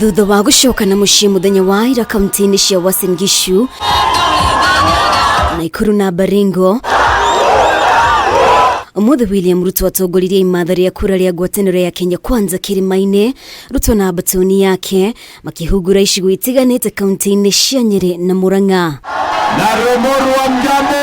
Thutha wa gũcoka na mũciĩ mũthenya wa ira kaunti-inĩ cia Uasin Gishu, Nakuru na Baringo, Ũmũthĩ William Ruto atongoririe imatha rĩa kura rĩa ngwatanĩro ya Kenya Kwanza kĩrĩma-inĩ. Ruto na mbatoni yake makĩhungura icigo itiganĩte kaunti-inĩ cia Nyĩrĩ na Murang'a. Na Rumoru wa mjambo.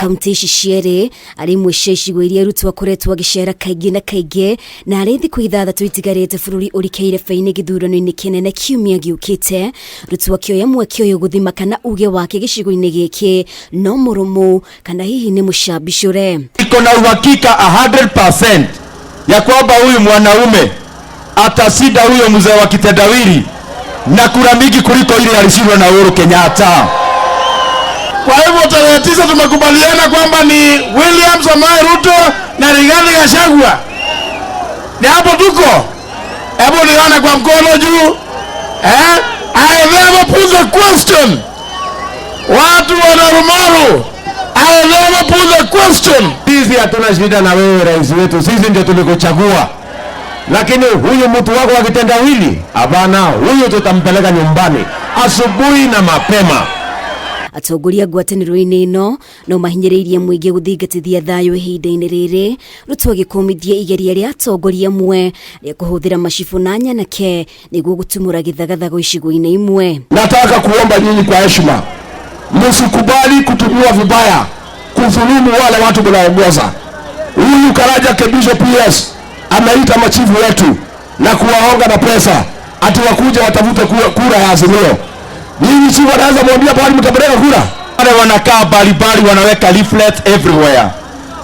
Kaunti ici cierĩ arĩ imwe cia icigo iria Ruto akoretwo agĩcera kaingĩ na kaingĩ, na arĩ thikũ 6 itigarĩte bũrũri ũrikĩire bainĩ gĩthurano-inĩ kĩnene kiumia gĩũkĩte. Ruto akĩoya mweke ũyũ gũthima kana uge wake gĩcigo-inĩ gĩkĩ no mũrũmu kana hihi nĩ mũcambicũre. Iko na uhakika 100% ya kwamba huyu mwanaume atashinda huyo mzee wa kitendawili na kura mingi kuliko ile alishindwa na Uhuru Kenyatta. Kwa hivyo tarehe 9 tumekubaliana kwamba ni William Samoei Ruto na Rigathi Gachagua. Ni hapo tuko. Hebu nione kwa mkono juu. I never put the question. Watu wa Rumoru, I never put the question. Sisi hatuna shida na wewe rais wetu, sisi ndio tulikuchagua. Lakini huyu mtu wako wa kitendawili, hapana, huyu tutampeleka nyumbani asubuhi na mapema. Atongoria ngwatanĩro-inĩ ĩno no mahinyĩrĩirie mũingĩ gũthingatithia thayũ ihinda-inĩ rĩrĩ. Ruto agĩkũmithia igeria rĩa atongoria amwe rĩa kũhũthĩra macibũ na nyanake nĩguo gũtumũra gĩthagathago icigo-inĩ imwe. Nataka kuomba nyinyi kwa heshima, msikubali kutumiwa vibaya kudhulumu wale watu mnaongoza. Huyu Karanja Kibicho PS ameita machifu wetu na kuwaonga na pesa ati wakuja watafute kura ya Azimio. Nyinyi si wanaweza mwambia pahali mtapeleka kura? Wale wanakaa mbalimbali wanaweka leaflet everywhere.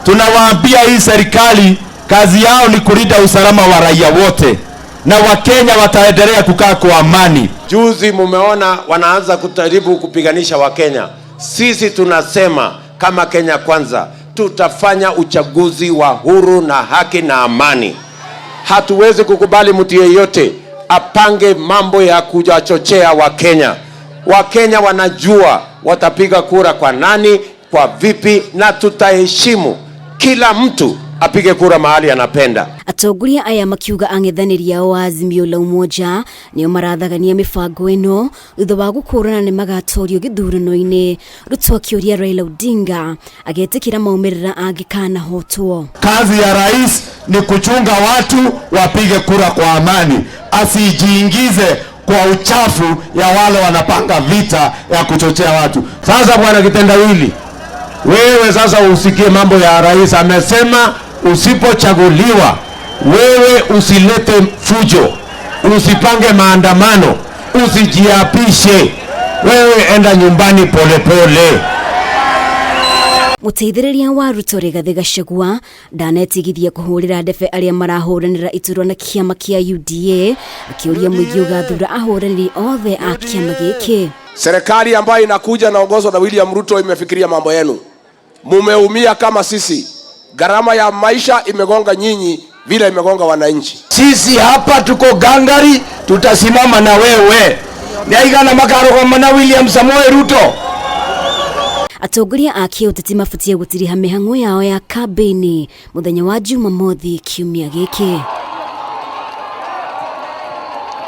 Tunawaambia hii serikali kazi yao ni kulinda usalama wa raia wote, na Wakenya wataendelea kukaa kwa amani. Juzi mumeona wanaanza kujaribu kupiganisha Wakenya. Sisi tunasema kama Kenya Kwanza tutafanya uchaguzi wa huru na haki na amani. Hatuwezi kukubali mtu yeyote apange mambo ya kuwachochea Wakenya. Wakenya wanajua watapiga kura kwa nani, kwa vipi, na tutaheshimu kila mtu apige kura mahali anapenda. Atongoria aya makiuga ang'ethanĩri ao a Azimio la Umoja nĩo marathagania mĩbango ĩno thutha wa gũkũrana nĩ magatorio gĩthurano-inĩ. Ruto akĩũria Raila Odinga agetĩkĩra maumĩrĩra angĩkanahotwo. Kazi ya rais ni kuchunga watu wapige kura kwa amani, asijiingize kwa uchafu ya wale wanapanga vita ya kuchochea watu. Sasa bwana kitendawili, wewe sasa usikie mambo ya rais. Amesema usipochaguliwa wewe usilete fujo, usipange maandamano, usijiapishe. Wewe enda nyumbani polepole. Mũteithĩrĩria wa Ruto Rigathĩ Gachagua ndanetigithia kũhũrĩra ndebe arĩa marahũranĩra iturwa na kĩama kĩa UDA, akĩũria mũingĩ ũgathura ahũranĩri othe a kĩama gĩkĩ. Serikali ambayo inakuja naongozwa na William Ruto imefikiria mambo yenu. Mumeumia kama sisi. Gharama ya maisha imegonga nyinyi vile imegonga wananchi. Sisi hapa tuko gangari, tutasimama na wewe. Nĩaigana makarũgama na William Samoei Ruto. Atongoria a kĩũteti mabatie gũtiriha mĩhang'o yao ya kambĩini mũthenya wa Jumamothi kiumia gĩkĩ.